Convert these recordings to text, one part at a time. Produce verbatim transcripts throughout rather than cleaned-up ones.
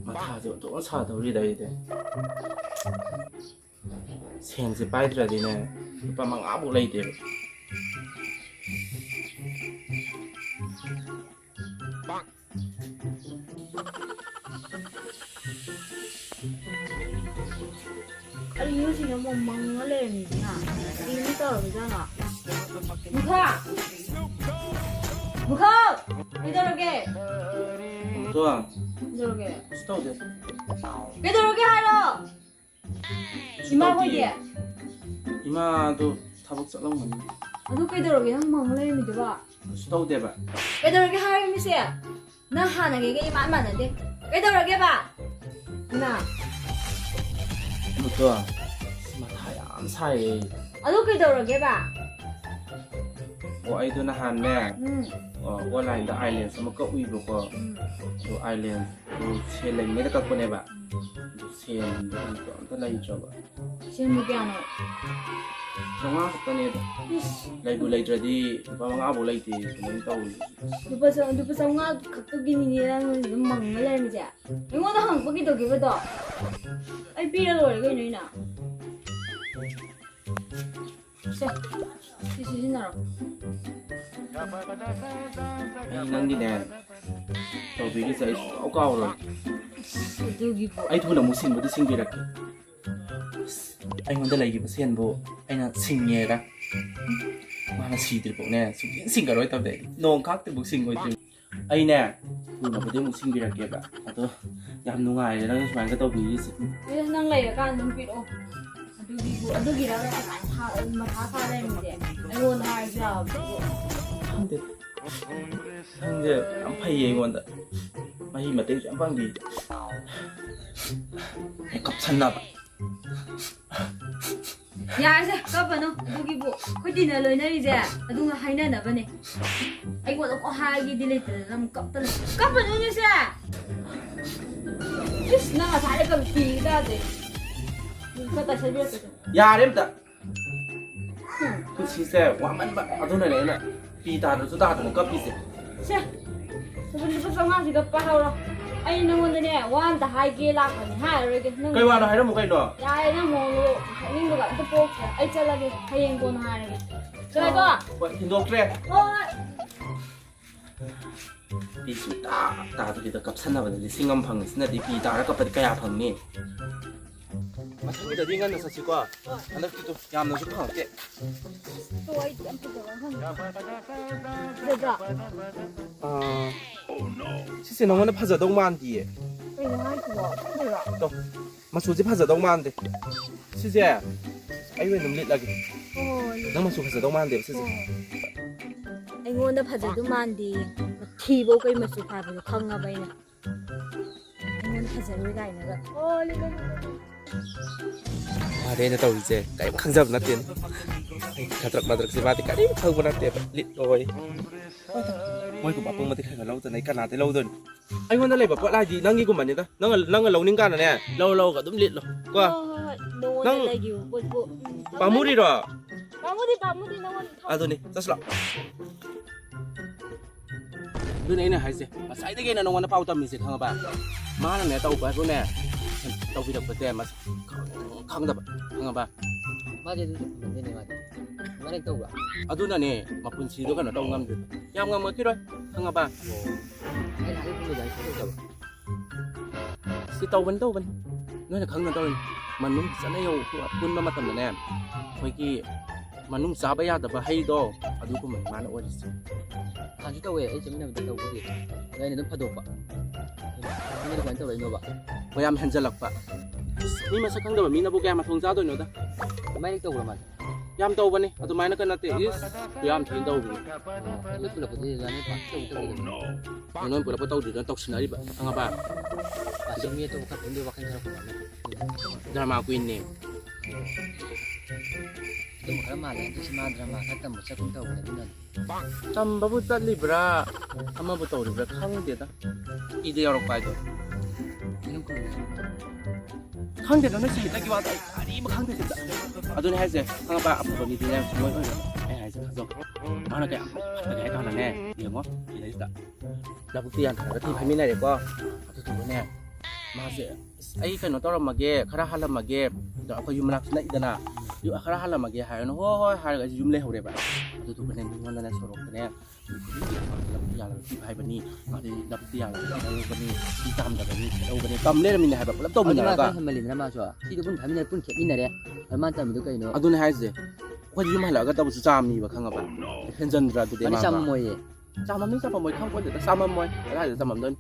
ꯃꯊꯥꯁꯦ ꯑꯣꯟꯊꯣꯛꯅ ꯁꯥꯗꯧꯔꯤꯗ ꯑꯩꯗꯤ꯫ ꯁꯦꯟꯁꯦ ꯄꯥꯏꯗ꯭ꯔꯗꯤꯅꯦ, ꯂꯨꯄꯥ ꯃꯉꯥꯐꯧ ꯂꯩꯇꯦꯕ꯫ ꯀꯔꯤꯅꯣ ꯁꯤꯅ ꯑꯃꯨꯛ ꯃꯪꯉ ꯂꯩꯔꯝꯃꯤꯁꯤꯅ? ꯀꯔꯤꯅꯣ ꯇꯧꯔꯝꯃꯤꯖꯥꯠꯅꯣ? ꯃꯨꯈꯥ! ꯃꯨꯈꯥ! ꯀꯩꯗꯧꯔꯒꯦ? ꯃꯨꯈꯥ! ꯀꯩꯗꯧꯔꯒꯦ? ꯀꯩꯁꯨ ꯇꯧꯗꯦ꯫ ꯀꯩꯗꯧꯔꯒꯦ ꯍꯥꯏꯔꯣ? ꯀꯩꯁꯨ ꯏꯃꯥ ꯇꯧꯗꯤꯌꯦ꯫ ꯍꯣꯏꯗꯤ? ꯏꯃꯥꯗꯣ ꯊꯕꯛ ꯆꯠꯂꯝꯒꯅꯤ꯫ ꯑꯗꯨ ꯀꯩꯗꯧꯔꯒꯦ? ꯅꯪ ꯃꯪꯉ ꯂꯩꯔꯝꯃꯤꯗꯨꯕꯣ? ꯀꯩꯁꯨ ꯇꯧꯗꯦꯕ꯫ ꯀꯩꯗꯧꯔꯒꯦ ꯍꯥꯏꯔꯤꯕꯁꯦ? ꯅꯪ ꯍꯥꯟꯅꯒꯤꯒ ꯏꯃꯥꯟ ꯃꯥꯟꯅꯗꯦ꯫ ꯀꯩꯗꯧꯔꯒꯦꯕ? ꯏꯃꯥ꯫ ꯃꯨꯇꯣ, ꯃꯊꯥ ꯌꯥꯝ ꯁꯥꯏꯌꯦ꯫ ꯑꯗꯨ ꯀꯩꯗꯧꯔꯒꯦꯕ? ꯑꯣ, ꯑꯩꯗꯣ ꯅꯍꯥꯟꯅꯦ, ꯎꯝ꯫ ꯑꯣ, online-ꯗ eye lens ꯑꯃ ꯀꯛꯎꯏꯕꯀꯣ꯫ ꯎꯝ꯫ ꯑꯗꯣ eye lens-ꯇꯣ ꯁꯦꯜ ꯂꯩꯔꯤꯉꯩꯗ ꯀꯛꯄꯅꯦꯕ꯫ ꯎꯝ꯫ ꯑꯗꯣ ꯁꯦꯜꯗꯣ ꯑꯝꯇ ꯂꯩꯇ꯭ꯔꯕ꯫ ꯁꯦꯟꯕꯨ ꯀꯌꯥꯅꯣ? ꯆꯥꯝꯃꯉꯥ ꯈꯛꯇꯅꯦ ꯑꯗꯣ꯫ ꯏꯁ꯫ ꯂꯩꯕꯨ ꯂꯩꯇ꯭ꯔꯗꯤ ꯂꯨꯄꯥ ꯃꯉꯥꯐꯧ ꯂꯩꯇꯦ ꯀꯃꯥꯏꯅ ꯇꯧꯔꯤꯁꯦ? ꯂꯨꯄꯥ ꯆꯥꯝ-, ꯂꯨꯄꯥ ꯆꯥꯝꯃꯉꯥ ꯈꯛꯇꯒꯤꯅꯤꯅꯦ ꯅꯪ ꯑꯗꯨꯝ ꯃꯪꯉ ꯂꯩꯔꯝꯃꯤꯁꯦ? ꯑꯩꯉꯣꯟꯗ ꯍꯪꯉꯛꯄ ꯀꯩꯗꯧꯒꯦꯕꯗꯣ? ꯑꯩ ꯄꯤꯔ ꯂꯣꯏꯔꯦ ꯀꯩꯅꯣ ꯑꯩꯅ꯫ ꯁꯦ, ꯁꯤ ꯁꯤꯖꯤꯟꯅꯔꯣ꯫ ꯑꯩ ꯅꯪꯒꯤꯅꯦ, ꯇꯧꯕꯤꯒꯤꯁꯦ ꯑꯩ ꯁꯨꯡꯀꯥꯎ ꯀꯥꯎꯔꯣꯏ꯫ ꯑꯗꯨꯒꯤꯕꯨ꯫ ꯑꯩ ꯊꯨꯅ ꯑꯃꯨꯛ ꯁꯤꯡꯕꯨꯗꯤ ꯁꯤꯡꯕꯤꯔꯛꯀꯦ꯫ ꯑꯩꯉꯣꯟꯗ ꯂꯩꯈꯤꯕ ꯁꯦꯟꯕꯨ ꯑꯩꯅ ꯁꯤꯡꯉꯦꯔ? ꯃꯥꯅ ꯁꯤꯗ꯭ꯔꯤꯐꯥꯎꯅꯦ ꯁꯨꯡꯁꯤꯡ ꯁꯤꯡꯒꯔꯣꯏ ꯇꯧꯗꯦ꯫ ꯑꯩ ꯅꯣꯡ ꯈꯥꯛꯇꯤꯕꯨ ꯁꯤꯡꯉꯣꯏꯗ꯭ꯔꯤ꯫ ꯑꯩꯅꯦ ꯊꯨꯅꯕꯨꯗꯤ ꯑꯃꯨꯛ ꯁꯤꯡꯕꯤꯔꯛꯀꯦꯕ꯫ ꯑꯗꯣ ꯌꯥꯝ ꯅꯨꯡꯉꯥꯏꯔꯦ ꯅꯪꯅ ꯁꯨꯃꯥꯏꯅ ꯇꯧꯕꯤꯔꯤꯁꯦ꯫ ꯑꯦ, ꯅꯪ ꯂꯩꯔꯀꯥꯟꯗ ꯑꯗꯨꯝ ꯄꯤꯔꯛꯑꯣ꯫ ꯑꯗꯨꯒꯤꯕꯨ, ꯑꯗꯨꯒꯤꯔ ꯅꯪ ꯑꯗꯨꯃꯥꯏꯅ ꯁꯥ-, ꯃꯊꯥ ꯁꯥ ꯂꯩꯔꯝꯃꯤꯁꯦ? ꯑꯩꯉꯣꯟꯗ ꯍꯥꯏꯔꯁꯨ ꯌꯥꯕꯗꯨꯕꯨ꯫ ꯈꯪꯗꯦ꯫ ꯅꯪꯁꯦ ꯌꯥꯝ ꯐꯩꯌꯦ ꯑꯩꯉꯣꯟꯗ꯫ ꯃꯍꯤ ꯃꯇꯦꯡꯁꯨ ꯌꯥꯝ ꯄꯥꯡꯕꯤ꯫ ꯑꯩ ꯀꯞꯁꯟꯅꯕ꯫ ꯌꯥꯔꯦꯁꯦ, ꯀꯞꯄꯅꯨ꯫ ꯑꯗꯨꯒꯤꯕꯨ ꯑꯩꯈꯣꯏ ꯇꯤꯟꯅ ꯂꯣꯏꯅꯔꯤꯁꯦ ꯑꯗꯨ ꯍꯥꯏꯅꯅꯕꯅꯦ꯫ ꯑꯩꯉꯣꯟꯗ ꯀꯣ ꯍꯥꯏꯒꯦꯗꯤ ꯂꯩꯇꯗꯅ ꯑꯃꯨꯛ ꯀꯞꯇꯅ꯫ ꯀꯞꯄꯅꯨꯅꯦꯁꯦ꯫ ꯏꯁ, ꯅꯪ ꯉꯁꯥꯏꯗ ꯀꯞꯄꯤ ꯇꯥꯗꯦ꯫ ꯈꯔ ꯇꯥꯁꯟꯕꯤꯔꯛꯀꯦ꯫ ꯌꯥꯔꯦ ꯑꯝꯇ꯫ ꯄꯨꯟꯁꯤꯁꯦ ꯋꯥꯃꯟꯕ ꯑꯗꯨꯅꯅꯦ ꯑꯩꯅ ꯄꯤ ꯇꯥꯗ꯭ꯔꯁꯨ ꯇꯥꯗꯅ ꯀꯞꯄꯤꯁꯦ꯫ ꯁꯦ, ꯂꯨꯄꯥ ꯆꯥꯝꯃꯉꯥꯁꯤꯒ ꯄꯥꯏꯍꯧꯔꯣ꯫ ꯑꯩ ꯅꯉꯣꯟꯗꯅꯦ, ꯋꯥ ꯑꯝꯇ ꯍꯥꯏꯒꯦ ꯂꯥꯛꯄꯅꯦ, ꯍꯥꯏꯔꯔꯣꯏꯒꯦ꯫ ꯅꯪ ꯀꯩ ꯋꯥꯅꯣ? ꯍꯥꯏꯔꯝꯃꯨ ꯀꯩꯅꯣ꯫ ꯌꯥꯔꯦ, ꯅꯪ ꯃꯑꯣꯡꯗꯣ ꯍꯥꯏꯅꯤꯡꯕꯒ ꯑꯝꯇ ꯄꯣꯛꯇ꯭ꯔꯦ꯫ ꯑꯩ ꯆꯠꯂꯒꯦ, ꯍꯌꯦꯡ ꯀꯣꯟꯅ ꯍꯥꯏꯔꯒꯦ꯫ ꯆꯠꯂꯣ꯫ ꯍꯣꯏ, ꯊꯤꯟꯗꯣꯛꯇ꯭ꯔꯦ꯫ ꯍꯣꯏ꯫ ꯄꯤ ꯁꯨꯡꯇꯥ ꯇꯥꯗꯕꯤꯗ ꯀꯞꯁꯟꯅꯕꯗ ꯂꯤꯁꯤꯡ ꯑꯃ ꯐꯪꯉꯤ꯫ ꯁꯤꯅꯗꯤ ꯄꯤ ꯇꯥꯔ ꯀꯞꯄꯗꯤ ꯀꯌꯥ ꯐꯪꯅꯤ? ꯃꯊꯪꯒꯤꯗꯗꯤ ꯉꯟꯅ ꯆꯠꯁꯤꯀꯣ꯫ ꯍꯟꯗꯛꯇꯤꯗꯣ ꯌꯥꯝꯅꯁꯨ ꯐꯪꯉꯛꯇꯦ꯫ ꯇꯣ, ꯑꯩ ꯌꯥꯝ ꯐꯖꯕ ꯑꯃ ꯐꯪꯉꯦ꯫ ꯐꯖꯗ꯭ꯔꯣ? ꯑꯥ, ꯁꯤꯁꯦ ꯅꯉꯣꯟꯗ ꯐꯖꯗꯧ ꯃꯥꯟꯗꯤꯌꯦ꯫ ꯀꯩꯅꯣ ꯍꯥꯏꯁꯤꯕꯣ? ꯑꯁꯦꯡꯕꯩꯔꯣ? ꯇꯣ, ꯃꯆꯨꯁꯦ ꯐꯖꯗꯧ ꯃꯥꯟꯗꯦ꯫ ꯁꯤꯁꯦ ꯑꯩ ꯑꯣꯏꯅ ꯑꯗꯨꯝ ꯂꯤꯠꯂꯒꯦ꯫ ꯍꯣꯏ, ꯍꯣꯏ, ꯂꯤꯠꯂꯣ꯫ ꯅꯪ ꯃꯆꯨ ꯐꯖꯗꯧ ꯃꯥꯟꯗꯦꯕ ꯁꯤꯁꯦ꯫ ꯍꯣꯏ, ꯍꯣꯏ꯫ ꯑꯩꯉꯣꯟꯗ ꯐꯖꯗꯧ ꯃꯥꯟꯗꯦ꯫ ꯊꯤꯕꯧ ꯀꯩ ꯃꯆꯨ ꯐꯥꯕꯅꯣ ꯈꯪꯉꯕ ꯑꯩꯅ꯫ ꯑꯩꯉꯣꯟꯗ ꯐꯖꯔꯣꯏ ꯀꯥꯏꯅꯒ꯫ ꯑꯣ, ꯂꯤꯠꯂꯣ, ꯂꯤꯠꯂꯣ, ꯂꯤꯠꯂꯣ꯫ ꯃꯥꯗꯤ ꯑꯩꯅ ꯇꯧꯔꯤꯁꯦ ꯀꯔꯤꯝ ꯈꯪꯖꯕ ꯅꯠꯇꯦꯅꯦ꯫ ꯑꯩꯒꯤ ꯈꯗ꯭ꯔꯛ ꯃꯗ꯭ꯔꯛꯁꯦ ꯃꯥꯗꯤ ꯀꯔꯤꯝ ꯈꯪꯕ ꯅꯠꯇꯦꯕ꯫ ꯂꯤꯠꯂꯣꯏ꯫ ꯃꯣꯏꯒꯨꯝꯕ ꯑꯄꯪꯕꯗꯤ ꯈꯔ ꯈꯔ ꯂꯧꯗꯅ ꯑꯩ ꯀꯅꯥꯗꯩ ꯂꯧꯗꯣꯏꯅꯣ? ꯑꯩꯉꯣꯟꯗ ꯂꯩꯕ ꯄꯣꯠ ꯍꯥꯏꯗꯤ ꯅꯪꯒꯤꯒꯨꯝꯕꯅꯤꯗ꯫ ꯅꯪꯅ, ꯅꯪꯅ ꯂꯧꯅꯤꯡ ꯀꯥꯟꯗꯅꯦ, ꯂꯧꯔ ꯂꯧꯔꯒ ꯑꯗꯨꯝ ꯂꯤꯠꯂꯣ ꯀꯣ꯫ ꯍꯣꯏ, ꯍꯣꯏ, ꯍꯣꯏ꯫ ꯅꯉꯣꯟꯗ ꯅꯪ ꯂꯩꯈꯤꯕ ꯄꯣꯠꯄꯨ, ꯎꯝ, ꯄꯥꯝꯃꯨꯔꯤꯔꯣ? ꯄꯥꯝꯃꯨꯗꯦ, ꯄꯥꯝꯃꯨꯗꯦ, ꯅꯉꯣꯟꯗ ꯊꯝ- ꯑꯗꯨꯅꯤ, ꯆꯠꯁꯤꯂꯥꯎ꯫ ꯑꯗꯨꯅꯦ ꯑꯩꯅ ꯍꯥꯏꯁꯦ, ꯉꯁꯥꯏꯗꯒꯤ ꯑꯩꯅ ꯅꯉꯣꯟꯗ ꯄꯥꯎ ꯇꯝꯃꯤꯁꯦ, ꯈꯪꯉꯕ? ꯃꯥꯅꯅꯦ, ꯇꯧꯕ ꯍꯥꯏꯕꯨꯅꯦ, ꯇꯧꯕꯤꯔꯛꯄꯁꯦ ꯃꯁ-, ꯈꯪ-, ꯈꯪꯗꯕ, ꯈꯪꯉꯕ? ꯃꯥꯗꯤ ꯑꯗꯨ ꯉꯝꯗꯣꯏꯅꯦ, ꯃꯥꯗꯤ꯫ ꯑꯗꯨꯃꯥꯏꯅ ꯇꯧꯕ꯭ꯔꯥ? ꯑꯗꯨꯅꯅꯦ, ꯃꯄꯨꯟꯁꯤꯗꯣ ꯀꯩꯅꯣ ꯇꯧ ꯉꯝꯗꯦ꯫ ꯌꯥꯝ ꯉꯝꯃꯛꯈꯤꯔꯣꯏ, ꯈꯪꯉꯕ? ꯑꯣ꯫ ꯑꯩꯅ ꯍꯥꯏꯕ ꯈꯨꯝꯃꯣꯏꯗ, ꯑꯩ ꯁꯨꯡꯇꯧ ꯇꯧꯔꯣꯏ꯫ ꯁꯤ ꯇꯧꯕꯅꯤ, ꯇꯧꯕꯅꯤ꯫ ꯅꯣꯏꯅ ꯈꯪꯗꯅ ꯇꯧꯔꯤꯅꯤ꯫ ꯃꯅꯨꯡ ꯐꯖꯅ ꯌꯧ-, ꯄꯨꯟꯕ ꯃꯇꯝꯗꯅꯦ, ꯑꯩꯈꯣꯏꯒꯤ ꯃꯅꯨꯡ ꯆꯥꯕ ꯌꯥꯗꯕ ꯍꯩꯗꯣ, ꯑꯗꯨꯒꯨꯝꯕꯅꯤ ꯃꯥꯅ ꯑꯣꯏꯔꯤꯁꯦ꯫ ꯅꯍꯥꯟꯁꯨ ꯇꯧꯋꯦ, ꯑꯩ ꯆꯠꯃꯤꯟꯅꯕꯗ ꯇꯧꯕꯗꯤ꯫ ꯑꯗꯣ ꯑꯩꯅ ꯑꯗꯨꯝ ꯐꯥꯗꯣꯛꯄ꯫ ꯅꯪꯅ ꯀꯃꯥꯏꯅ ꯇꯧꯔꯛꯏꯅꯣꯕ? ꯃꯌꯥꯝ ꯍꯦꯟꯖꯜꯂꯛꯄ꯫ ꯃꯤ ꯃꯁꯛ ꯈꯪꯗꯕ ꯃꯤꯅꯕꯨ ꯀꯌꯥ ꯃꯊꯣꯡ ꯆꯥꯗꯣꯏꯅꯣꯗ? ꯑꯗꯨꯃꯥꯏꯅ ꯇꯧꯕ꯭ꯔꯣ ꯃꯥꯁꯦ? ꯌꯥꯝ ꯇꯧꯕꯅꯤ, ꯑꯗꯨꯃꯥꯏꯅ ꯀ ꯅꯠꯇꯦ, ꯏꯁ, ꯌꯥꯝ ꯊꯤꯅ ꯇꯧꯕꯅꯤ꯫ ꯑꯣ, ꯑꯗꯨ ꯄꯨꯂꯛꯄꯗꯤ ꯑꯗꯨꯃꯥꯏꯅ ꯄꯥꯛ ꯇꯧ-, ꯇꯧꯗꯕꯅꯤ꯫ ꯅꯣꯏ ꯄꯨꯂꯞꯀ ꯇꯧꯗ꯭ꯔꯤꯗꯅ ꯇꯧꯁꯤꯟꯅꯔꯤꯕ, ꯈꯪꯉꯕ? ꯄꯥꯁꯤ ꯃꯤ ꯑꯇꯣꯞꯄ ꯈꯔ ꯄꯨꯟꯕꯩ ꯋꯥꯈꯜ ꯈꯔ ꯈꯨꯃꯥꯡꯅ꯫ ꯗ꯭ꯔꯃꯥ ꯀ꯭ꯋꯤꯟꯅꯦ꯫ ꯑꯗꯨꯝ ꯈꯔ ꯃꯥꯜꯂꯦ, ꯍꯟꯗꯛꯁꯤ ꯃꯥ ꯗ꯭ꯔꯃꯥ ꯈꯔ ꯇꯝꯕ ꯆꯠꯀꯨꯝ ꯇꯧꯕꯅꯦ, ꯑꯗꯨꯅꯅꯦ꯫ ꯇꯝꯕꯕꯨ ꯆꯠꯂꯤꯕ꯭ꯔꯥ, ꯑꯃꯕꯨ ꯇꯧꯔꯤꯕ꯭ꯔꯥ ꯈꯪꯗꯦꯗ꯫ ꯏꯗ ꯌꯥꯎꯔꯛꯄ ꯍꯥꯏꯗꯣ꯫ ꯐꯤꯂꯝ ꯀꯨꯝꯕ꯫ ꯈꯪꯗꯦꯗ, ꯅꯣꯏ ꯁꯥꯍꯤꯇꯒꯤ ꯋꯥꯗꯣ ꯑꯩ ꯀꯔꯤꯝ ꯈꯪꯗꯦ ꯁꯤꯗ꯫ ꯑꯗꯨꯅꯦ ꯍꯥꯏꯁꯦ, ꯈꯪꯉꯕ? ꯑꯐꯕ ꯃꯤꯗꯤꯅꯦ ꯁꯨꯡꯑꯣꯏ ꯑꯣꯏꯔꯣꯏ꯫ ꯑꯩ ꯍꯥꯏꯁꯦ ꯊꯥꯖꯧ꯫ ꯃꯥꯅ ꯀꯌꯥꯝ ꯐꯠꯇꯒꯦ ꯍꯥꯏ ꯀꯥꯟꯗꯅꯦ, ꯌꯦꯡꯉꯣ ꯁꯤꯗꯩꯁꯤꯗ꯫ ꯂꯧꯕꯨꯛꯇ ꯌꯥꯟꯊꯔꯒ ꯊꯤ ꯐꯥꯏꯃꯤꯟꯅꯔꯦꯀꯣ꯫ ꯑꯗꯨ ꯑꯗꯨꯒꯅꯦ, ꯃꯥꯁꯦ, "ꯑꯁ, ꯑꯩ ꯀꯩꯅꯣ ꯇꯧꯔꯝꯃꯒꯦ, ꯈꯔ ꯍꯜꯂꯝꯃꯒꯦ, ꯑꯗꯣ ꯑꯩꯈꯣꯏ ꯌꯨꯝ ꯃꯅꯥꯛꯁꯨ ꯅꯛꯏꯗꯅ, ꯌꯨ-, ꯈꯔ ꯍꯜꯂꯝꯃꯒꯦ" ꯍꯥꯏꯔꯅ, "ꯍꯣꯏ, ꯍꯣꯏ" ꯍꯥꯏꯔꯒ ꯑꯩꯁꯦ ꯌꯨꯝ ꯂꯩꯍꯧꯔꯦꯕ꯫ ꯑꯗꯨꯗꯨꯒꯅꯦ, ꯃꯤꯉꯣꯟꯗꯅꯦ, ꯁꯣꯔꯣꯛꯇꯅꯦ, ꯂꯝꯕꯤ ꯌꯥꯜꯂꯒ ꯊꯤꯕ ꯍꯥꯏꯕꯅꯤ, ꯑꯗꯩ ꯂꯝꯕꯤ ꯌꯥꯜꯂꯒ ꯊꯤꯕ ꯍꯥꯏꯕꯅꯤ, ꯁꯤ ꯆꯥꯝꯗꯕꯅꯤ, ꯇꯧꯕꯅꯤ, ꯇꯝ ꯂꯩꯔꯝꯃꯤꯅꯦ ꯍꯥꯏꯕ, ꯄꯨꯂꯞ ꯑꯗꯨ ꯃꯥ ꯇꯧꯃꯤꯟꯅꯔꯒ꯫ ꯈꯔ ꯍꯦꯟꯃꯜꯂꯤꯗꯅ ꯃꯥꯁꯨ꯫ ꯁꯤꯗ ꯄꯨꯟ ꯐꯝꯃꯤꯟꯅꯔꯦ, ꯄꯨꯟ ꯈꯦꯠꯃꯤꯟꯅꯔꯦ꯫ ꯑꯗ ꯃꯥꯅ ꯇꯝꯃꯤꯗꯣ ꯀꯩꯅꯣ? ꯑꯗꯨꯅꯦ ꯍꯥꯏꯁꯦ꯫ ꯑꯩꯈꯣꯏꯁꯨ ꯌꯨꯝ ꯍꯜꯂꯛꯑꯒ ꯇꯧꯕꯁꯨ ꯆꯥꯝꯃꯤꯕ, ꯈꯪꯉꯕ? ꯍꯦꯟꯖꯟꯗ꯭ꯔꯥ ꯑꯗꯨꯗꯤ ꯃꯥꯅ ꯃꯥ? ꯆꯥꯝꯃꯝꯃꯣꯏꯌꯦ꯫ ꯆꯥꯝꯃꯝꯅꯤ, ꯆꯥꯝꯃꯝꯃꯣꯏ, ꯈꯪꯄꯣꯠꯇꯦꯗ, ꯆꯥꯝꯃꯝꯃꯣꯏ꯫ ꯀꯗꯥꯏꯗ ꯆꯥꯝꯃꯝꯗꯣꯏꯅꯣ?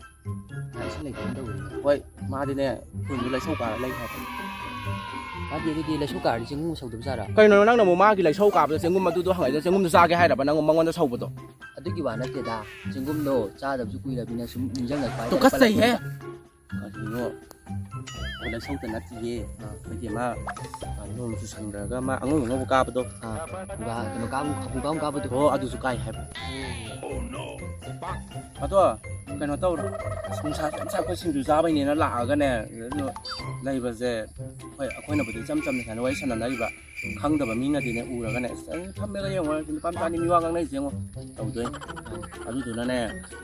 ꯂꯥꯏꯁꯪ ꯂꯩꯇꯦꯅ ꯇꯧꯕꯅꯤꯅꯦ꯫ ꯍꯣꯏ, ꯃꯥꯗꯤꯅꯦ, ꯈꯨꯟꯗꯨ ꯂꯥꯏꯁꯧ ꯀꯥꯔ ꯂꯩ ꯍꯥꯏꯕꯅꯤ꯫ ꯃꯥꯗꯤ ꯑꯗꯨꯗꯤ ꯂꯥꯏꯁꯧ ꯀꯥꯔꯗꯤ ꯆꯦꯡꯒꯨꯝ ꯁꯧꯗꯕ ꯖꯥꯠꯔꯥ? ꯀꯩꯅꯣ, ꯅꯪꯅ ꯑꯃꯨꯛ ꯃꯥꯒꯤ ꯂꯥꯏꯁꯧ ꯀꯥꯕꯗ ꯆꯦꯡꯒꯨꯝ ꯑꯗꯨꯗꯣ ꯍꯪꯉꯛꯏꯗꯣ, ꯆꯦꯡꯒꯨꯝꯗꯣ ꯆꯥꯒꯦ ꯍꯥꯏꯔꯕ ꯅꯪ ꯃꯉꯣꯟꯗ ꯁꯧꯕꯗꯣ? ꯑꯗꯨꯒꯤ ꯋꯥ ꯅꯠꯇꯦꯗ, ꯆꯦꯡꯒꯨꯝꯗꯣ ꯆꯥꯗꯕꯁꯨ ꯀꯨꯏꯔꯕꯅꯤꯅ ꯁꯨꯝ ꯅꯤꯡꯁꯤꯡꯉꯛꯄ ꯍꯥꯏꯇꯥꯔꯦ, ꯇꯨꯀꯠꯆꯩꯍꯦ! ꯄꯜꯂꯛꯄꯗ꯫ ꯀꯔꯤꯅꯣ? ꯑꯣ, ꯂꯥꯏꯁꯧꯗ ꯅꯠꯇꯤꯌꯦ꯫ ꯑꯥ꯫ ꯑꯩꯈꯣꯏꯒꯤ ꯑꯃ, ꯑ, ꯅꯣꯡ ꯆꯨꯁꯟꯈ꯭ꯔꯒ ꯑꯃ ꯑꯉꯧ ꯑꯉꯧꯕ ꯀꯥꯕꯗꯣ꯫ ꯑꯥ, ꯈꯨꯒꯥ, ꯀꯩꯅꯣ ꯀꯥꯕ, ꯈꯨꯒꯥ ꯑꯃ ꯀꯥꯕꯗꯣ꯫ ꯍꯣ, ꯑꯗꯨꯁꯨ ꯀꯥꯏ ꯍꯥꯏꯕ꯫ ꯑꯗꯣ, ꯀꯩꯅꯣ ꯇꯧꯔꯣ꯫ ꯑꯁ, ꯅꯨꯡꯁꯥ ꯌꯥꯝ ꯁꯥꯏ, ꯑꯩꯈꯣꯏ ꯁꯤꯡꯖꯨ ꯆꯥꯕꯩꯅꯦꯅ ꯂꯥꯛꯑꯒꯅꯦ, ꯑꯗꯨ ꯂꯩꯕꯁꯦ, ꯍꯣꯏ, ꯑꯩꯈꯣꯏꯅꯕꯨꯗꯤ ꯏꯆꯝ ꯆꯝꯅ ꯁꯨꯃꯥꯏꯅ ꯋꯥꯔꯤ ꯁꯥꯟꯅꯅꯔꯤꯕ, ꯈꯪꯗꯕ ꯃꯤꯅꯗꯤꯅꯦ ꯎꯔꯒꯅꯦ, "ꯑꯁ, ꯑꯩ ꯐꯝꯃꯦꯒ ꯌꯦꯡꯉꯣ, ꯅꯨꯄꯥ ꯃꯆꯥꯅꯤ ꯃꯤꯋꯥ ꯉꯥꯡꯅꯩꯁꯦ ꯌꯦꯡꯉꯣ" ꯇꯧꯗꯣꯏꯅꯦ꯫ ꯑꯗꯨꯗꯨꯅꯅꯦ,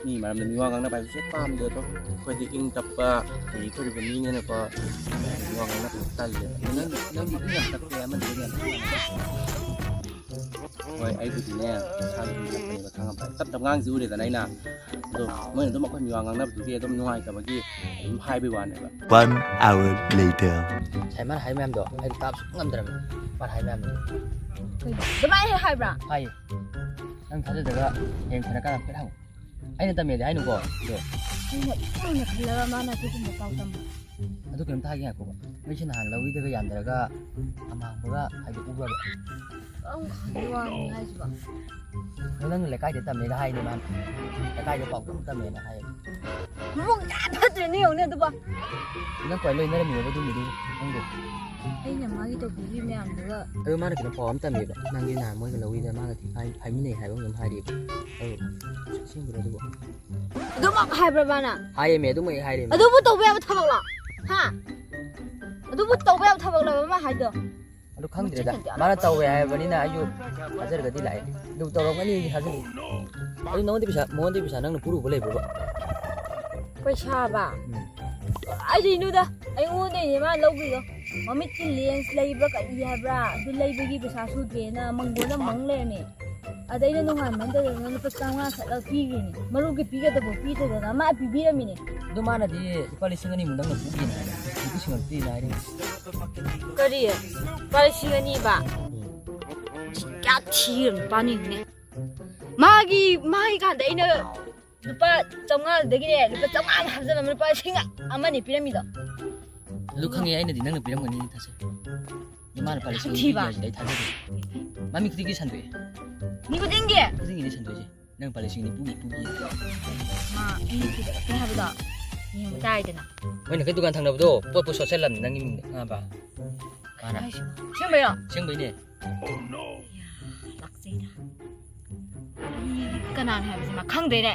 ꯃꯤ ꯃꯔꯝꯗ ꯃꯤꯋꯥ ꯉꯥꯡꯅꯕ ꯍꯥꯏꯕꯁꯦ ꯄꯥꯝꯗꯦ꯫ ꯑꯗꯣ ꯑꯩꯈꯣꯏꯗꯤ ꯏꯪ ꯇꯞꯄ, ꯑꯗꯒꯤ ꯏꯊꯣꯏꯕ ꯃꯤꯅꯤꯅꯀꯣ, ꯃꯤꯋꯥ ꯉꯥꯡꯅꯕ ꯇꯜꯂꯦ꯫ ꯅꯪ, ꯅꯪꯗꯤ ꯏꯪ ꯌꯥꯝ ꯇꯞꯄꯦ ꯑꯃꯗꯨꯗꯒꯤ ꯌꯥꯝ ꯊꯤꯅ꯫ ꯍꯣꯏ, ꯑꯩꯕꯨꯗꯤꯅꯦ, ꯏꯁꯥꯒꯤ ꯃꯤ ꯇꯞꯄꯅꯦꯕ, ꯈꯪꯉꯕ? ꯇꯞ ꯇꯞ ꯉꯥꯡꯁꯤ ꯎꯔꯦꯗꯅ ꯑꯩꯅ꯫ ꯑꯗꯣ ꯃꯣꯏꯅ ꯑꯗꯨꯝ ꯑꯩꯈꯣꯏ ꯃꯤꯋꯥ ꯉꯥꯡꯅꯕꯗꯨꯒꯤ ꯑꯗꯨꯝ ꯅꯨꯡꯉꯥꯏꯇꯕꯒꯤ ꯑꯗꯨꯝ ꯍꯥꯏꯕꯩ ꯋꯥꯅꯦꯕ꯫ One hour later. ꯉꯁꯥꯏ ꯃꯥꯅ ꯍꯥꯏ ꯃꯌꯥꯝꯗꯣ ꯑꯩ ꯇꯥꯕ ꯁꯨꯡꯉꯝ ꯉꯝꯗ꯭ꯔꯕꯅꯤ꯫ ꯃꯥꯅ ꯍꯥꯏ ꯃꯌꯥꯝꯗꯣ꯫ ꯀꯩꯅꯣ? ꯑꯗꯨꯃꯥꯏꯅ ꯍꯦꯛ ꯍꯥꯏꯕ꯭ꯔꯥ? ꯍꯥꯏꯌꯦ꯫ ꯅꯪ ꯊꯥꯖꯗ꯭ꯔꯒ ꯍꯌꯦꯡ ꯁꯥꯟꯅꯀꯥꯟꯗ ꯍꯥꯏꯐꯦꯠ ꯍꯪꯉꯨ꯫ ꯑꯩꯅ ꯇꯝꯃꯦꯗꯤ ꯍꯥꯏꯅꯨꯀꯣ꯫ ꯑꯗꯣ ꯑꯩꯅ ꯏꯃꯥꯅ ꯈꯜꯂꯒ ꯃꯥꯅ ꯑꯗꯨꯒꯨꯝꯕ ꯄꯥꯎ ꯇꯝꯕ꯫ ꯑꯗꯨ ꯀꯩꯅꯣꯝꯇ ꯍꯥꯏꯒꯦ ꯉꯥꯏꯈꯣꯕ꯫ ꯃꯩꯁꯦ ꯅꯍꯥꯟ ꯂꯧꯔꯤꯗꯒ ꯌꯥꯟꯊꯔꯒ ꯑꯃꯥꯡꯕꯒ ꯍꯥꯏꯗꯣꯛꯎꯕ꯭ꯔꯕ? ꯀꯔꯝ ꯀꯥꯟꯒꯤ ꯋꯥꯅꯣ ꯍꯥꯏꯁꯤꯕꯣ? ꯑꯗꯣ ꯅꯪ ꯂꯩꯀꯥꯏꯗ ꯇꯝꯃꯦꯒ ꯍꯥꯏꯅꯦ ꯃꯥꯅ꯫ ꯂꯩꯀꯥꯏꯗ ꯄꯥꯎ ꯇꯝ ꯇꯝꯃꯦꯅ ꯍꯥꯏꯌꯦ꯫ ꯃꯑꯣꯡ ꯌꯥꯝ ꯐꯠꯇ꯭ꯔꯦꯅꯦ, ꯌꯦꯡꯉꯨꯅꯦ ꯑꯗꯨꯕꯣ꯫ ꯅꯪ ꯀꯃꯥꯏ ꯂꯣꯏꯅꯔꯝꯃꯤꯅꯣꯕ ꯑꯗꯨ ꯃꯤꯗꯨꯕꯨ ꯅꯪꯕꯨ? ꯑꯩꯅ ꯃꯥꯒꯤ ꯇꯧꯕꯤꯔꯤ ꯃꯌꯥꯝꯗꯨꯒ꯫ ꯑꯗꯣ ꯃꯥꯅ ꯀꯩꯅꯣ ꯄꯥꯎ ꯑꯃ ꯇꯝꯃꯦꯕ, ꯅꯪꯒꯤ ꯅꯍꯥꯟ ꯃꯣꯏꯒ ꯂꯧꯔꯤꯗ ꯃꯥꯒ ꯊꯤ ꯐꯥꯏ-, ꯐꯥꯏꯃꯤꯟꯅꯩ ꯍꯥꯏꯕ ꯑꯃ ꯑꯗꯨꯝ ꯍꯥꯏꯔꯤꯕ꯫ ꯑꯗꯨ ꯑꯁꯦꯡꯕꯔꯣ ꯑꯗꯨꯕꯣ? ꯑꯗꯨꯃꯛ ꯍꯥꯏꯕ꯭ꯔꯥ ꯃꯥꯅ? ꯍꯥꯏꯌꯦꯃꯦ, ꯑꯗꯨꯃꯛ ꯍꯥꯏꯔꯦꯃꯦ꯫ ꯑꯗꯨꯕꯨ ꯇꯧꯕ ꯌꯥꯕ ꯊꯕꯛꯂꯣ? ꯍꯥ? ꯑꯗꯨꯕꯨ ꯇꯧꯕ ꯌꯥꯕ ꯊꯕꯛꯂꯕ ꯃꯥ ꯍꯥꯏꯗꯣ? ꯑꯗꯨ ꯈꯪꯗ꯭ꯔꯦꯗ꯫ ꯃꯆꯤꯟ ꯌꯥꯝ ꯃꯥꯅ ꯇꯧꯋꯦ ꯍꯥꯏꯕꯅꯤꯅ ꯑꯩꯁꯨ ꯊꯥꯖꯔꯒꯗꯤ ꯂꯥꯛꯑꯦ꯫ ꯑꯗꯨ ꯇꯧꯔꯝꯒꯅꯤ ꯊꯥꯖꯗꯦ꯫ ꯑꯗꯨ ꯅꯉꯣꯟꯗ ꯄꯩꯁꯥ, ꯃꯉꯣꯟꯗ ꯄꯩꯁꯥ ꯅꯪꯅ ꯄꯨꯔꯨꯕ ꯂꯩꯕ꯭ꯔꯣꯕ? ꯄꯩꯁꯥꯕ? ꯎꯝ꯫ ꯑꯩꯗꯤꯅꯨꯗ, ꯑꯩꯉꯣꯟꯗꯩꯅꯦ ꯃꯥ ꯂꯧꯈ꯭ꯔꯤꯗꯣ꯫ ꯃꯃꯤꯠꯀꯤ ꯂꯦꯟꯁ ꯂꯩꯕ꯭ꯔꯥ ꯀꯔꯤ ꯍꯥꯏꯕ꯭ꯔꯥ, ꯑꯗꯨ ꯂꯩꯕꯒꯤ ꯄꯩꯁꯥ ꯁꯨꯗ꯭ꯔꯦꯅ ꯃꯪꯒꯣꯟꯗ ꯃꯪ ꯂꯩꯔꯝꯃꯦ꯫ ꯑꯗꯩꯗ ꯅꯣꯡꯉꯥꯟꯕ ꯅꯠꯇꯗꯅ ꯂꯨꯄꯥ ꯆꯥꯝꯃꯉꯥ ꯈꯛꯂ ꯄꯤꯈ꯭ꯔꯤꯅꯦ꯫ ꯃꯔꯨꯞꯀꯤ ꯄꯤꯒꯗꯕ ꯄꯤꯗꯗꯅ ꯃꯥ ꯄꯤꯕꯤꯔꯝꯃꯤꯅꯦ꯫ ꯑꯗꯨ ꯃꯥꯅꯗꯤ ꯂꯨꯄꯥ ꯂꯤꯁꯤꯡ ꯑꯅꯤꯃꯨꯛ ꯅꯪꯅ ꯄꯨꯈꯤꯅ ꯍꯥꯏꯔꯦ꯫ ꯂꯨꯄꯥ ꯂꯤꯁꯤꯡ ꯑꯃ ꯄꯤꯅ ꯍꯥꯏꯔꯦ꯫ ꯀꯔꯤ? ꯂꯨꯄꯥ ꯂꯤꯁꯤꯡ ꯑꯅꯤꯕ? ꯎꯝ꯫ ꯀꯌꯥ ꯊꯤꯔ ꯅꯨꯄꯥꯅꯤꯅꯦ꯫ ꯃꯥꯒꯤ, ꯃꯥꯒꯤ ꯀꯥꯟꯗ ꯑꯩꯅ ꯂꯨꯄꯥ ꯆꯥꯝꯃꯉꯥꯗꯒꯤꯅꯦ, ꯂꯨꯄꯥ ꯆꯥꯝꯃꯉꯥ ꯍꯥꯞꯆꯜꯂꯝꯃ ꯂꯨꯄꯥ ꯂꯤꯁꯤꯡ ꯑꯃ ꯑꯅꯤ ꯄꯤꯔꯝꯃꯤꯗꯣ꯫ ꯑꯗꯨ ꯈꯪꯉꯦ, ꯑꯩꯅꯗꯤ ꯅꯪꯅ ꯄꯤꯔꯝꯒꯅꯤ ꯊꯥꯖꯩ꯫ ꯅꯃꯥꯅ ꯂꯨꯄꯥ ꯂꯤꯁꯤꯡ ꯑꯅꯤ ꯊꯤꯕ꯫ ꯄꯤꯒꯦ ꯍꯥꯏꯁꯤꯗꯤ ꯑꯩ ꯊꯥꯖꯗꯦ꯫ ꯃꯥ ꯃꯤ ꯈꯨꯗꯤꯡꯒꯤ ꯁꯟꯗꯣꯛꯑꯦ꯫ ꯃꯤ ꯈꯨꯗꯤꯡꯒꯤ? ꯈꯨꯗꯤꯡꯒꯤꯅꯦ ꯁꯟꯗꯣꯛꯏꯁꯦ꯫ ꯅꯪ ꯂꯨꯄꯥ ꯂꯤꯁꯤꯡ ꯑꯅꯤ ꯄꯨꯒꯦ, ꯄꯨꯒꯦ꯫ ꯃꯥ ꯑꯩꯅ ꯊꯤꯗꯣꯔꯛꯀꯦ ꯍꯥꯏꯕꯗꯣ ꯌꯦꯡꯕ ꯇꯥꯏꯗꯅ꯫ ꯃꯣꯏꯅ ꯀꯩ ꯗꯨꯀꯥꯟ ꯊꯪꯅꯕꯗꯣ ꯄꯣꯠꯄꯨ ꯁꯣꯠꯆꯜꯂꯝꯅꯤ ꯅꯪꯒꯤ ꯃꯤꯡꯗ, ꯈꯪꯉꯕ? ꯃꯥꯅ꯫ ꯍꯥꯏꯁꯤꯕꯣ? ꯑꯁꯦꯡꯕꯩꯔꯣ? ꯑꯁꯦꯡꯕꯩꯅꯦ꯫ ꯂꯥꯛꯆꯩꯗ꯫ ꯀꯅꯥꯅꯣ ꯍꯥꯏꯕꯁꯦ ꯃꯥ ꯈꯪꯗ꯭ꯔꯦꯅꯦ꯫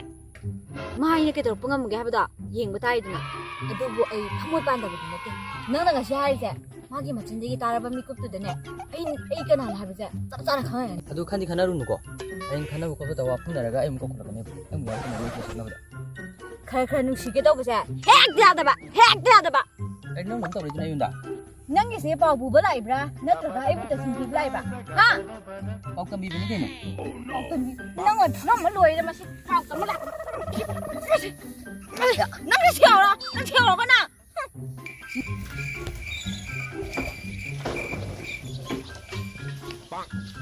ꯃꯥ ꯑꯩꯅ ꯀꯩꯗꯧꯔꯛꯄ ꯉꯝꯒꯦ ꯍꯥꯏꯕꯗꯣ ꯌꯦꯡꯕ ꯇꯥꯏꯗꯅ꯫ ꯑꯗꯨꯕꯨ ꯑꯩ ꯊꯃꯣꯏ ꯄꯥꯟꯗꯕꯗꯤ ꯅꯠꯇꯦ꯫ ꯅꯪꯅ ꯉꯁꯤ ꯍꯥꯏꯔꯤꯁꯦ ꯃꯥꯒꯤ ꯃꯆꯤꯟꯗꯒꯤ ꯇꯥꯔꯕ ꯃꯤꯀꯨꯞꯇꯨꯗꯅꯦ, ꯑꯩ, ꯑꯩ ꯀꯅꯥꯅꯣ ꯍꯥꯏꯕꯁꯦ ꯆꯞ ꯆꯥꯅ ꯈꯪꯉꯅꯤ꯫ ꯑꯗꯨ ꯈꯟꯗꯤ ꯈꯟꯅꯔꯨꯅꯨꯀꯣ꯫ ꯍꯌꯦꯡ ꯈꯟꯅꯕ ꯈꯣꯠꯄ ꯇꯧꯕ ꯋꯥꯐꯝꯅꯔꯒ ꯑꯩ ꯑꯃꯨꯛ ꯀꯧꯈꯠꯂꯛꯀꯅꯦꯕ꯫ ꯑꯩ ꯑꯃꯨꯛ ꯌꯥꯎꯔꯛꯀꯅꯦꯕ ꯋꯥꯔꯤ ꯁꯥꯟꯅꯕꯗ꯫ ꯈꯔ ꯈꯔ ꯅꯨꯡꯁꯤꯒꯦ ꯇꯧꯕꯁꯦ ꯍꯦꯛꯇ ꯌꯥꯗꯕ, ꯍꯦꯛꯇ ꯌꯥꯗꯕ꯫ ꯀꯩꯅꯣ ꯅꯪ ꯑꯗꯨꯝ ꯇꯧꯔꯤꯗꯨꯅ ꯑꯩꯉꯣꯟꯗ? ꯅꯪꯒꯤꯁꯦ ꯄꯥꯎ ꯄꯨꯕ ꯂꯥꯛꯏꯕ꯭ꯔꯥ? ꯅꯠꯇ꯭ꯔꯒ ꯑꯩꯕꯨ ꯇꯁꯤꯟ ꯄꯤꯕ ꯂꯥꯛꯏꯕ꯭ꯔꯥ? ꯍꯥ? ꯄꯥꯎ ꯇꯝꯕꯤꯕꯅꯤ ꯀꯩꯅꯣ꯫ ꯄꯥꯎ ꯇꯝꯕꯤ-, ꯅꯪ ꯑꯣꯏꯅ ꯐꯨꯅꯕ ꯂꯣꯏꯔꯦ ꯃꯁꯤ꯫ ꯄꯥꯎ ꯇꯝꯕ ꯂꯥꯛ-, ꯅꯪ ꯁꯤ ꯌꯥꯎꯔꯣ, ꯅꯪ ꯁꯤ ꯌꯥꯎꯔꯣ ꯀꯅꯥ?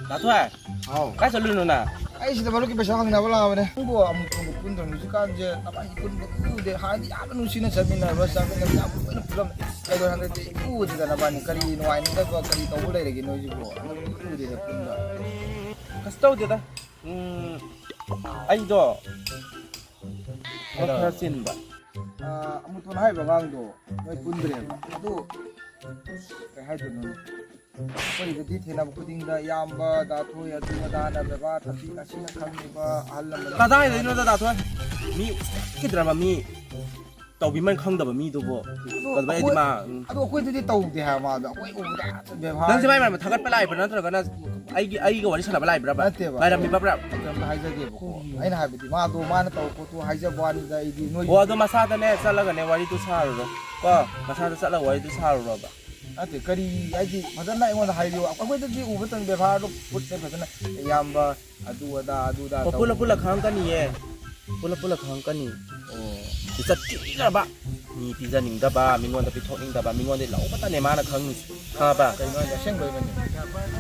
ꯗꯥ ꯊꯣꯏ, ꯍꯥꯎ꯫ ꯀꯥꯏ ꯆꯠꯂꯨꯏꯅꯣ ꯅꯪ? ꯑꯩ ꯁꯤꯗ ꯃꯔꯨꯞꯀꯤ ꯄꯩꯁꯥ ꯍꯪꯅꯕ ꯂꯥꯛꯑꯕꯅꯦ꯫ ꯅꯪꯕꯨ ꯑꯃꯨꯛ ꯄꯨꯟꯗ꯭ꯔꯕꯅꯤ ꯍꯧꯖꯤꯛꯀꯥꯟꯁꯦ, ꯅꯕꯥꯅꯤ ꯄꯨꯟꯕ ꯎꯗꯦ꯫ ꯍꯥꯟꯅꯗꯤ ꯌꯥꯝꯅ ꯅꯨꯡꯁꯤꯅ ꯆꯠꯃꯤꯟꯅꯕ, ꯆꯥꯃꯤꯟꯅꯕ ꯌꯥꯝ ꯇꯣꯏꯅ ꯄꯨꯜꯂꯝꯃꯦ꯫ ꯀꯩꯗꯧꯔꯦ ꯍꯟꯗꯛꯇꯤ ꯎꯗꯦꯗ ꯅꯕꯥꯅꯤ? ꯀꯔꯤ ꯅꯨꯡꯉꯥꯏꯅꯗꯕ, ꯀꯔꯤ ꯇꯧꯕ ꯂꯩꯔꯒꯦ ꯅꯣꯏꯁꯤꯕꯨ? ꯍꯟꯗꯛꯇꯤ ꯎꯗꯦꯗ ꯄꯨꯟꯕ꯫ ꯀꯩꯁꯨ ꯇꯧꯗꯦꯗ꯫ ꯎꯝ, ꯑꯩꯗꯣ ꯊꯕꯛ ꯈꯔ ꯆꯤꯟꯕ꯫ ꯑꯥ, ꯑꯃꯨꯇꯣꯟ ꯍꯥꯏꯔꯤꯕ ꯑꯉꯥꯡꯗꯣ ꯅꯣꯏ ꯄꯨꯟꯗ꯭ꯔꯦꯕ꯫ ꯑꯗꯨ ꯀꯩ ꯍꯥꯏꯗꯣꯏꯅꯣ? ꯑꯩꯈꯣꯏꯗꯗꯤ ꯊꯦꯡꯅꯕ ꯈꯨꯗꯤꯡꯗ ꯏꯌꯥꯝꯕ, ꯗꯥ ꯊꯣꯏ, ꯑꯗꯨ ꯑꯗꯥꯅ ꯕꯦꯕꯥꯔ ꯊꯛꯁꯤ ꯈꯥꯁꯤꯅ ꯈꯪꯉꯤꯕ ꯑꯍꯜ ꯂꯃꯟ꯫ ꯀꯗꯥꯏꯗꯩꯅꯣꯗ ꯗꯥ ꯊꯣꯏ? ꯃꯤ ꯎꯁꯤꯠꯈꯤꯗ꯭ꯔꯕ ꯃꯤ꯫ ꯇꯧꯕꯤꯃꯟ ꯈꯪꯗꯕ ꯃꯤꯗꯨꯕꯨ꯫ ꯀꯩꯗꯧꯕꯩ ꯑꯩꯗꯤ ꯑꯩꯈꯣꯏ- ꯃꯥ ꯑꯗꯣ ꯑꯩꯈꯣꯏꯗꯗꯤ ꯇꯧꯗꯦ ꯍꯥꯏꯕ ꯃꯥꯗꯣ꯫ ꯑꯩꯈꯣꯏ ꯎꯕꯗ ꯕꯦꯕꯥꯔ ꯅꯪꯁꯦ ꯃꯥꯏ ꯃꯔꯝꯗ ꯊꯥꯒꯠꯄ ꯂꯥꯛꯏꯕ꯭ꯔꯥ, ꯅꯠꯇ꯭ꯔꯒꯅ ꯑꯩꯒꯤ ꯑꯩꯒ ꯋꯥꯔꯤ ꯁꯥꯟꯅꯕ ꯂꯥꯛꯏꯕ꯭ꯔꯕ? ꯅꯠꯇꯦꯕ꯫ ꯉꯥꯏꯔꯝꯃꯤꯕ꯭ꯔꯥ? ꯑꯝꯇ ꯍꯥꯏꯖꯒꯦꯕꯀꯣ꯫ ꯑꯩꯅ ꯍꯥꯏꯕꯗꯤ ꯃꯥꯗꯣ ꯃꯥꯅ ꯇꯧꯕ ꯄꯣꯠꯇꯣ ꯍꯥꯏꯖꯕ ꯋꯥꯅꯤꯗ꯫ ꯑꯩꯗꯤ ꯅꯣꯏ ꯑꯣ, ꯑꯗꯣ ꯃꯁꯥꯗꯅꯦ ꯆꯠꯂꯒꯅꯦ ꯋꯥꯔꯤꯗꯨ ꯁꯥꯔꯨꯔꯣ꯫ ꯀꯣ, ꯃꯁꯥꯗ ꯆꯠꯂꯒ ꯋꯥꯔꯤꯗꯨ ꯁꯥꯔꯨꯔꯣꯕ꯫ ꯅꯠꯇꯦ, ꯀꯔꯤ ꯍꯥꯏꯗꯤ ꯐꯖꯅ ꯑꯩꯉꯣꯟꯗ ꯍꯥꯏꯕꯤꯌꯨ꯫ ꯑꯩꯈꯣꯏꯗꯗꯤ ꯎꯕ ꯃꯇꯝꯗ ꯕꯦꯕꯥꯔꯗꯣ ꯎꯠꯂꯦ ꯐꯖꯅ, ꯏꯌꯥꯝꯕ ꯑꯗꯨ ꯑꯗꯥ ꯑꯗꯨ ꯑꯗꯥ ꯑꯣ, ꯇꯧ- ꯄꯨꯂꯞ ꯄꯨꯂꯞ ꯈꯪꯉꯛꯀꯅꯤꯌꯦ꯫ ꯄꯨꯂꯞ ꯄꯨꯂꯞ ꯈꯪꯉꯛꯀꯅꯤ꯫ ꯑꯣ꯫ ꯏꯖꯠ ꯊꯤꯈ꯭ꯔꯕ, ꯃꯤ ꯄꯤꯖꯅꯤꯡꯗꯕ, ꯃꯤꯉꯣꯟꯗ ꯄꯤꯊꯣꯛꯅꯤꯡꯗꯕ, ꯃꯤꯉꯣꯟꯗ ꯂꯧꯕꯇꯅꯦ ꯃꯥꯅ ꯈꯪꯉꯤꯁꯦ꯫ ꯈꯪꯉꯕ? ꯀꯩꯅꯣ ꯍꯥꯏꯁꯦ? ꯑꯁꯦꯡꯕꯩꯅꯦ?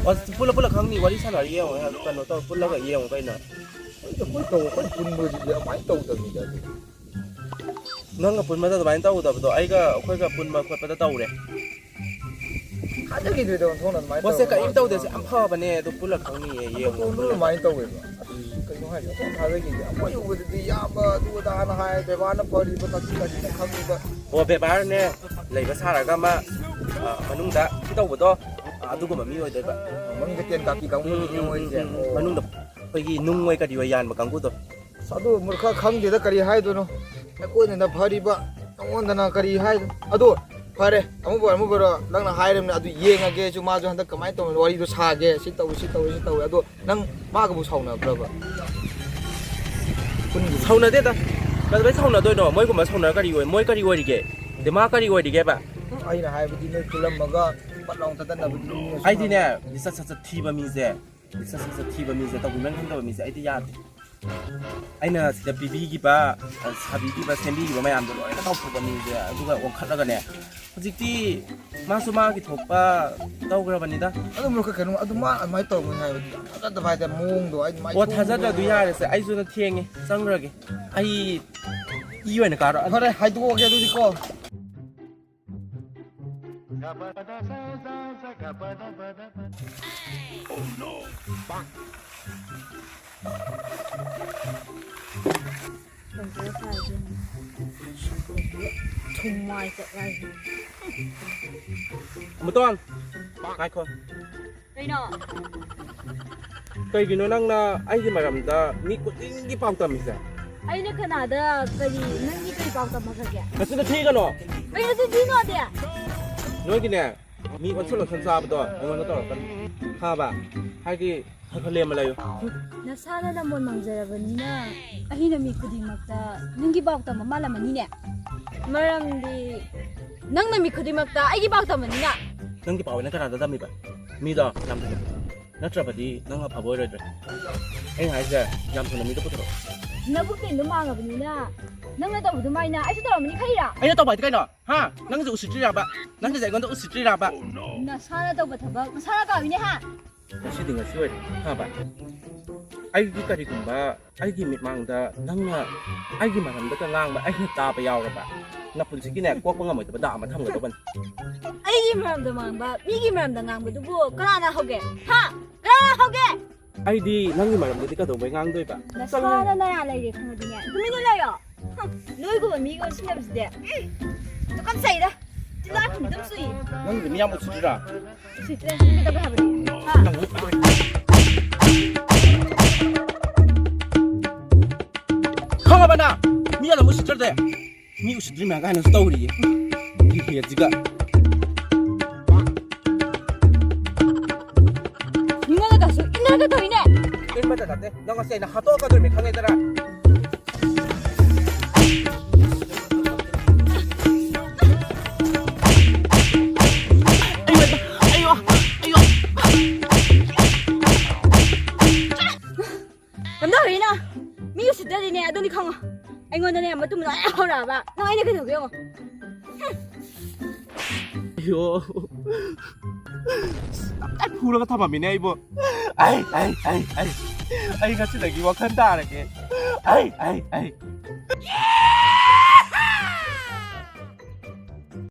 ꯑꯣ, ꯄꯨꯂꯞ ꯄꯨꯂꯞ ꯈꯪꯅꯤ, ꯋꯥꯔꯤ ꯁꯥꯟꯅꯔ ꯌꯦꯡꯉꯣ, ꯀꯩꯅꯣ ꯇꯧꯔ ꯄꯨꯜꯂꯒ ꯌꯦꯡꯉꯣ ꯀꯩꯅꯣ꯫ ꯑꯩꯈꯣꯏ ꯑꯩꯈꯣꯏ ꯇꯧ ꯑꯩꯈꯣꯏ ꯄꯨꯟꯕꯁꯤꯗꯤ ꯑꯗꯨꯃꯥꯏꯅ ꯇꯧꯗꯕꯅꯤꯗ꯫ ꯑꯗꯨ ꯅꯪꯒ ꯄꯨꯟꯕꯗ ꯑꯗꯨꯃꯥꯏꯅ ꯇꯧꯒꯗꯕꯗꯣ ꯑꯩꯒ ꯑꯩꯈꯣꯏꯒ ꯄꯨꯟꯕ ꯈꯣꯠꯄꯗ ꯇꯧꯔꯦ꯫ ꯊꯥꯖꯈꯤꯗ꯭ꯔꯦꯗ ꯑꯣꯟꯊꯣꯛꯅ ꯑꯗꯨꯃꯥꯏꯅ ꯄꯣꯠꯁꯦ ꯇꯧꯔꯒ ꯀꯔꯤꯝ ꯇꯧꯗꯦꯁꯦ, ꯌꯥꯝ ꯐꯕꯅꯦ꯫ ꯑꯗꯨ ꯄꯨꯜꯂ ꯈꯪꯅꯤꯌꯦ, ꯌꯦꯡꯉꯣ꯫ ꯄꯨꯟꯕ ꯑꯗꯨꯃꯥꯏꯅ ꯇꯧꯋꯦꯕ꯫ ꯑꯁ, ꯀꯩꯅꯣ ꯍꯥꯏꯁꯦ? ꯑꯣꯟꯊꯣꯛꯅ ꯊꯥꯖꯈꯤꯗ꯭ꯔꯦ꯫ ꯑꯩꯈꯣꯏ ꯎꯕꯗꯗꯤ ꯏꯌꯥꯝꯕ ꯑꯗꯨ ꯑꯗꯥꯅ ꯍꯥꯏ, ꯕꯦꯕꯥꯔꯅ ꯐꯔꯤꯕ ꯀꯛꯆꯤ ꯀꯛꯆꯤꯅ ꯈꯪꯉꯤꯕ꯫ ꯑꯣ, ꯕꯦꯕꯥꯔꯅꯦ ꯂꯩꯕ ꯁꯥꯔꯒ ꯑꯃ, ꯑ, ꯃꯅꯨꯡꯗ ꯀꯩꯅꯣ ꯇꯧꯕꯗꯣ, ꯑ, ꯑꯗꯨꯒꯨꯝꯕ ꯃꯤ ꯑꯣꯏꯗꯣꯏꯕ꯫ ꯃꯅꯨꯡꯗ ꯇꯦꯟ ꯀꯥꯞꯄꯤ ꯀꯥꯡꯕꯨꯗꯨꯅꯤ ꯃꯣꯏꯁꯦ꯫ ꯎꯝ, ꯃꯅꯨꯡꯗ ꯑꯩꯈꯣꯏꯒꯤ ꯅꯨꯡ ꯑꯣꯏ ꯀꯔꯤ ꯑꯣꯏ ꯌꯥꯟꯕ ꯀꯥꯡꯕꯨꯗꯣ꯫ ꯑꯁ, ꯑꯗꯨ ꯃꯨꯔꯈ ꯈꯪꯗꯦꯗ ꯀꯔꯤ ꯍꯥꯏꯗꯣꯏꯅꯣ꯫ ꯑꯩꯈꯣꯏꯅ ꯐꯔꯤꯕ ꯅꯉꯣꯟꯗꯅ ꯀꯔꯤ ꯍꯥꯏ? ꯑꯗꯣ ꯐꯔꯦ, ꯑꯃꯨꯛ ꯑꯣꯏꯔꯣ, ꯑꯃꯨꯛ ꯑꯣꯏꯔꯣ, ꯅꯪꯅ ꯍꯥꯏꯔꯕꯅꯤꯅ ꯑꯗꯨ ꯌꯦꯡꯉꯒꯦ꯫ ꯑꯩꯁꯨ ꯃꯥꯁꯨ ꯍꯟꯗꯛ ꯀꯃꯥꯏꯅ ꯇꯧꯕꯅꯣ, ꯋꯥꯔꯤꯗꯣ ꯁꯥꯒꯦ, ꯁꯤ ꯇꯧꯏ ꯁꯤ ꯇꯧꯏ ꯁꯤ ꯇꯧꯏ꯫ ꯑꯗꯣ ꯅꯪ ꯃꯥꯒꯕꯨ ꯁꯥꯎꯅꯕ꯭ꯔꯕ? ꯄꯨꯟꯈꯤꯕ ꯁꯥꯎꯅꯗꯦꯗ꯫ ꯀꯩꯗꯧꯕꯩ ꯁꯥꯎꯅꯗꯣꯏꯅꯣ? ꯃꯣꯏꯒꯨꯝꯕ ꯁꯥꯎꯅꯔ ꯀꯔꯤ ꯑꯣꯏ? ꯃꯣꯏ ꯀꯔꯤ ꯑꯣꯏꯔꯤꯒꯦ? ꯑꯗꯩ ꯃꯥ ꯀꯔꯤ ꯑꯣꯏꯔꯤꯒꯦꯕ? ꯑꯩꯅ ꯍꯥꯏꯕꯗꯤ ꯅꯣꯏ ꯄꯨꯜꯂꯝꯃꯒ ꯄꯠ ꯂꯥꯎꯅ ꯊꯠꯇꯠꯅꯕꯗꯨꯗꯤ ꯃꯤꯅꯁꯨ ꯑꯩꯗꯤꯅꯦ, ꯂꯤꯆꯠ ꯁꯠ ꯆꯠ ꯊꯤꯕ ꯃꯤꯁꯦ, ꯂꯤꯆꯠ ꯁꯠ ꯆꯠ ꯊꯤꯕ ꯃꯤꯁꯦ, ꯇꯧꯕꯤꯃꯟ ꯈꯪꯗꯕ ꯃꯤꯁꯦ ꯑꯩꯗꯤ ꯌꯥꯗꯦ꯫ ꯑꯩꯅ ꯁꯤꯗ ꯄꯤꯕꯤꯈꯤꯕ, ꯁꯥꯕꯤꯈꯤꯕ, ꯁꯦꯝꯕꯤꯈꯤꯕ ꯃꯌꯥꯝꯗꯣ ꯂꯣꯏꯅ ꯀꯥꯎꯊꯣꯛꯄ ꯃꯤꯁꯦ, ꯑꯗꯨꯒ ꯑꯣꯟꯈꯠꯂꯒꯅꯦ, ꯍꯧꯖꯤꯛꯇꯤ ꯃꯥꯁꯨ ꯃꯥꯒꯤ ꯊꯣꯛꯄ ꯇꯧꯈ꯭ꯔꯕꯅꯤꯗ꯫ ꯑꯗꯨ ꯃꯔꯛ ꯀꯩꯅꯣ, ꯑꯗꯨ ꯃꯥ ꯑꯗꯨꯃꯥꯏꯅ ꯇꯧꯕꯅꯤ ꯍꯥꯏꯕꯗꯤ ꯌꯥꯝ ꯊꯥꯖꯗꯕ ꯍꯥꯏꯇꯥꯔꯦ, ꯃꯑꯣꯡꯗꯣ꯫ ꯑꯩ ꯑꯗꯨꯃꯥꯏꯅ ꯑꯣ, ꯊꯣꯛꯑꯝꯒꯅꯤ ꯊꯥꯖꯗ꯭ꯔꯗꯨ ꯍꯥꯏꯕ꯫ ꯌꯥꯔꯦꯁꯦ, ꯑꯩꯁꯨ ꯊꯦꯡꯉꯦ, ꯆꯪꯈ꯭ꯔꯒꯦ꯫ ꯑꯩ ꯏ ꯑꯣꯏꯅ ꯀꯥꯔꯣ꯫ ꯐꯔꯦ, ꯍꯥꯏꯗꯣꯛꯑꯒꯦ ꯑꯗꯨꯗꯤꯀꯣ꯫ ꯃꯨꯇꯣꯟ, ꯉꯥꯏꯈꯣ꯫ ꯀꯩꯅꯣ? ꯀꯩꯒꯤꯅꯣ ꯅꯪꯅ ꯑꯩꯒꯤ ꯃꯔꯝꯗ ꯃꯤ ꯈꯨꯗꯤꯡꯒꯤ ꯄꯥꯎ ꯇꯝꯃꯤꯁꯦ? ꯑꯩꯅ ꯀꯅꯥꯗ ꯀꯔꯤ, ꯅꯪꯒꯤ ꯀꯔꯤ ꯄꯥꯎ ꯇꯝꯃꯛꯈ꯭ꯔꯒꯦ? ꯅꯆꯤꯟꯗꯣ ꯊꯤꯒꯅꯣ꯫ ꯀꯩꯅꯣ ꯅꯆꯤꯟ ꯊꯤꯅꯣꯗꯤ? ꯅꯣꯏꯒꯤꯅꯦ, ꯃꯤ ꯑꯣꯟꯁꯟ ꯑꯣꯟꯁꯟ ꯆꯥꯕꯗꯣ ꯑꯩꯉꯣꯟꯗ ꯇꯧꯔꯛꯀꯅꯨ꯫ ꯈꯪꯉꯕ? ꯍꯥꯏꯗꯤ, ꯈꯔ ꯈꯔ ꯂꯦꯝꯃ ꯂꯩꯌꯨ꯫ ꯅꯁꯥꯅ ꯅꯃꯣꯟ ꯃꯥꯡꯖꯔꯕꯅꯤꯅ ꯑꯩꯅ ꯃꯤ ꯈꯨꯗꯤꯡꯃꯛꯇ ꯅꯪꯒꯤ ꯄꯥꯎ ꯇꯝꯕ ꯃꯥꯜꯂꯝꯃꯅꯤꯅꯦ꯫ ꯃꯔꯝꯗꯤ ꯅꯪꯅ ꯃꯤ ꯈꯨꯗꯤꯡꯃꯛꯇ ꯑꯩꯒꯤ ꯄꯥꯎ ꯇꯝꯕꯅꯤꯅ꯫ ꯅꯪꯒꯤ ꯄꯥꯎ ꯑꯩꯅ ꯀꯅꯥꯗ ꯇꯝꯃꯤꯕ? ꯃꯤꯗꯣ ꯌꯥꯝ ꯊꯨꯅ꯫ ꯅꯠꯇ꯭ꯔꯕꯗꯤ ꯅꯪ ꯑꯐꯕ ꯑꯣꯏꯔꯣꯏꯗ꯭ꯔꯦ꯫ ꯑꯩꯅ ꯍꯥꯏꯁꯦ, ꯌꯥꯝ ꯊꯨꯅ ꯃꯤꯗꯣ ꯄꯨꯊꯣꯔꯛꯑꯣ꯫ ꯅꯕꯨꯛ ꯇꯦꯟꯗꯣ ꯃꯥꯡꯉꯕꯅꯤꯅ ꯅꯪꯅ ꯇꯧꯕ ꯑꯗꯨꯃꯥꯏꯅ ꯑꯩꯁꯨ ꯇꯧꯔꯝꯃꯅꯤ ꯈꯜꯂꯤꯔꯥ? ꯑꯩꯅ ꯇꯧꯕ ꯍꯥꯏꯗꯤ ꯀꯩꯅꯣ? ꯍꯥ? ꯅꯪꯒꯤꯁꯦ ꯎꯁꯤꯠꯇ꯭ꯔꯤꯔꯥꯕ? ꯅꯪꯒꯤꯁꯦ ꯑꯩꯉꯣꯟꯗ ꯎꯁꯤꯠꯇ꯭ꯔꯤꯔꯥꯕ? ꯅꯁꯥꯅ ꯇꯧꯕ ꯊꯕꯛ ꯅꯁꯥꯅ ꯇꯧꯔꯤꯅꯦ ꯍꯥ? ꯉꯁꯤꯗꯤ ꯉꯁꯤ ꯑꯣꯏꯔꯦ, ꯈꯪꯉꯕ? ꯑꯩꯒꯤ ꯀꯔꯤꯒꯨꯝꯕ ꯑꯩꯒꯤ ꯃꯤꯠꯃꯥꯡꯗ ꯅꯪꯅ ꯑꯩꯒꯤ ꯃꯔꯝꯗꯒ ꯉꯥꯡꯕ ꯑꯩꯅ ꯇꯥꯕ ꯌꯥꯎꯔꯕ, ꯅꯄꯨꯟꯁꯤꯒꯤꯅꯦ ꯀꯣꯛꯄ ꯉꯝꯃꯣꯏꯗꯕ ꯗꯥ ꯑꯃ ꯊꯝꯒꯗꯧꯕꯅꯤ꯫ ꯑꯩꯒꯤ ꯃꯔꯝꯗ ꯉꯥꯡꯕ, ꯃꯤꯒꯤ ꯃꯔꯝꯗ ꯉꯥꯡꯕꯗꯨꯕꯨ ꯀꯅꯥꯅ ꯍꯧꯒꯦ? ꯍꯥ? ꯀꯅꯥꯅ ꯍꯧꯒꯦ? ꯑꯩꯗꯤ ꯅꯪꯒꯤ ꯃꯔꯝꯗꯗꯤ ꯀꯩꯗꯧꯕꯩ ꯉꯥꯡꯗꯣꯏꯕ? ꯅꯁꯥꯅ ꯅꯌꯥ ꯂꯩꯔꯦ ꯈꯪꯉꯗꯤꯅꯦ, ꯇꯨꯃꯤꯟꯅ ꯂꯩꯌꯣ꯫ ꯍꯝ, ꯅꯣꯏꯒꯨꯝꯕ ꯃꯤꯒ ꯑꯣꯟꯁꯤꯟꯅꯕꯁꯤꯗꯤ꯫ ꯎꯝ, ꯇꯨꯀꯠꯆꯩꯗ꯫ ꯇꯤꯜꯂꯥ ꯈꯨꯝ ꯑꯗꯨꯝ ꯆꯨꯏ꯫ ꯅꯪꯒꯤꯗꯤ ꯃꯤ ꯌꯥꯝ ꯎꯁꯤꯠꯇ꯭ꯔꯤꯔꯥ? ꯎꯁꯤꯠꯇ꯭ꯔꯦ꯫ ꯅꯪ ꯀꯩꯗꯧꯒꯦ ꯍꯥꯏꯕꯅꯤ? ꯍꯥ? ꯅꯪ ꯈꯪꯉꯕ ꯅꯪ? ꯃꯤ ꯌꯥꯝ ꯎꯁꯤꯠꯇ꯭ꯔꯗꯤ꯫ ꯃꯤ ꯎꯁꯤꯠꯇ꯭ꯔꯤ ꯃꯌꯥꯝ ꯀꯥꯏꯅꯁꯨ ꯇꯧꯔꯤꯌꯦ꯫ ꯏꯗꯤꯌꯠꯁꯤꯒ꯫ ꯃꯤꯉꯣꯟꯗꯒꯁꯨ ꯏꯟꯅꯔꯒ ꯇꯧꯔꯤꯅꯦ꯫ ꯏꯟꯕꯇ ꯅꯠꯇꯦ, ꯅꯪ ꯉꯁꯤ ꯑꯩꯅ ꯍꯥꯠꯇꯣꯛꯀꯗꯣꯔꯤꯃꯤ ꯈꯪꯉꯦꯗꯅ꯫ ꯑꯌꯣ, ꯑꯌꯣ, ꯑꯌꯣ꯫ ꯀꯝꯗꯧꯔꯤꯅꯣ? ꯃꯤ ꯎꯁꯤꯠꯇ꯭ꯔꯗꯤꯅꯦ, ꯑꯗꯨꯅꯤ ꯈꯪꯉꯣ꯫ ꯑꯩꯉꯣꯟꯗꯅꯦ, ꯃꯇꯨꯡ ꯂꯣꯏ ꯍꯧꯔꯛꯑꯕ꯫ ꯅꯪ ꯑꯩꯅ ꯀꯩꯗꯧꯒꯦ ꯌꯦꯡꯉꯣ꯫ ꯑꯌꯣ꯫ ꯇꯞꯇꯥꯏ ꯐꯨꯔꯒ ꯊꯝꯃꯝꯃꯤꯅꯦ ꯑꯩꯕꯨ꯫ ꯑꯩ, ꯑꯩ, ꯑꯩ, ꯑꯩ꯫ ꯑꯩ ꯉꯁꯤꯗꯒꯤ ꯋꯥꯈꯜ ꯇꯥꯔꯒꯦ꯫ ꯑꯩ, ꯑꯩ, ꯑꯩ꯫